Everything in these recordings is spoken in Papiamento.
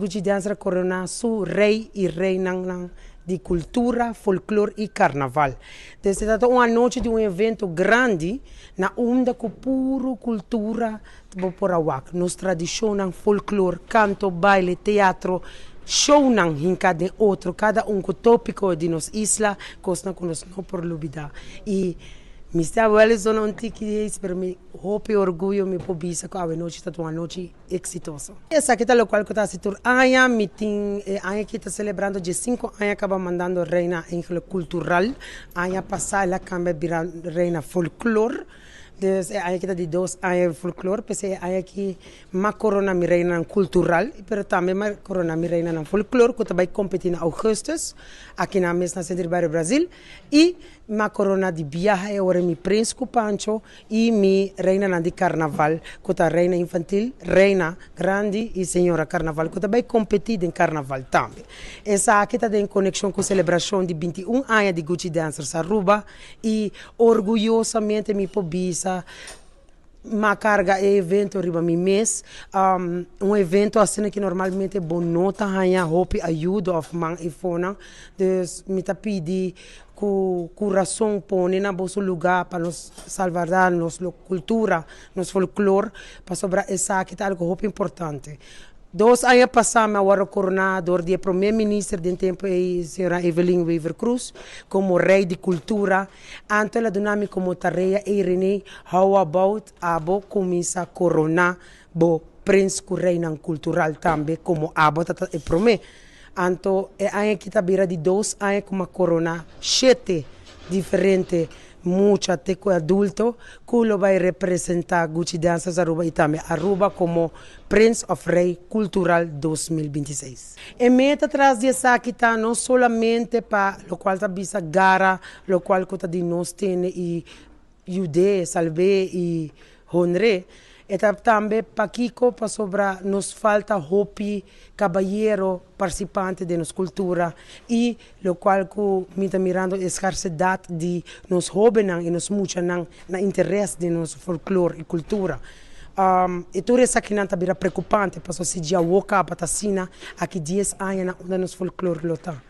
Gucci Dancer a korona su rei i reinannan di kultura, folklor i karnaval. Dus e ta un anochi di un evento grandi na unda ku puru kultura bo por a wak. Nos tradishonnan, folklor, kanto, baile, teatro, shownan hinká den otro, kada un ku tópiko di nos isla, kosnan ku nos no por lubidá. I mi sta wèlison un tiki di heis, pero mi hopi orguyo mi por bisa ku awe nochi ta un anochi eksitoso. Esaki ta lokual ku ta hasi tur aña. Mi tin e aña aki ta selebrando 15 aña kaba mandando Reina Angel Kultural. Aña pasá el a kambia bira Reina Folklor. Dus e aña aki ta di 2 aña folklor, p'esei e aña aki m'a korona mi reinanan kultural, pero tambe m'a korona mi reinanan folklor ku ta bai kompetí na ougùstùs aki na mes na Sentro di Bario Brazil. I m'a korona di biaha e ora mi prins ku Pancho i mi reinanan di karnaval ku ta reina infantil, reina grandi i señora karnaval ku ta bai kompetí den karnaval tambe. Esaki ta den konekshon ku selebrashon di 21 aña di Gucci Dancers Aruba i orguyosamente mi por bisa m'a karga e evento riba mi mes. Un evento asina ki normalmente bo no ta haña hopi ayuda òf man i fonan. Dus mi ta pidi ku kurason pone na boso lugá pa nos salvardá nos kultura, nos folklor, pasobra esaki ta algu hopi importante. 2 aña pasá mi a wòrdu koroná dor di e promé minister den tempu ei, señora Evelyn Wever-Croes, komo Rei di Kultura. Anto el a duna mi komo tarea, Ey Rene, how about abo kuminsá koroná bo prins ku reinan kultural tambe komo abo ta e promé? Anto e aña aki ta bira di 2 aña ku mi a koroná shete diferente mucha te ku adulto ku lo bai representá Gucci Dancers Aruba i tambe Aruba komo Prins òf Rei Kultural 2026. E meta tras di esaki ta no solamente pa lokual ta bisa gara lokual ku ta di nos tene i yud'é, salb'é i honr'é, e ta tambe pakiko pasobra nos falta hopi kabayero partisipante den nos kultura i lokual ku mi ta mirando e skarsedat di nos hóbennan i nos muchanan na interes den nos folklor i kultura. I tur esakinan ta bira preokupante pasobra si djawo kaba ta asina aki 10 aña na unda nos folklor lo ta.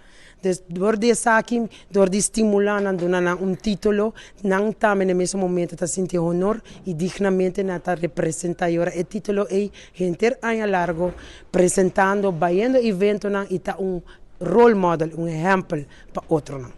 Dus dor di esaki, dor di stimulá nan, duna nan un título, nan tambe na e mesun momento ta sinti honor i dignamente nan ta representá. I ora e título ei henter aña largo presentando, bayendo eventonan i ta un role model, un ehèmpel pa otronan.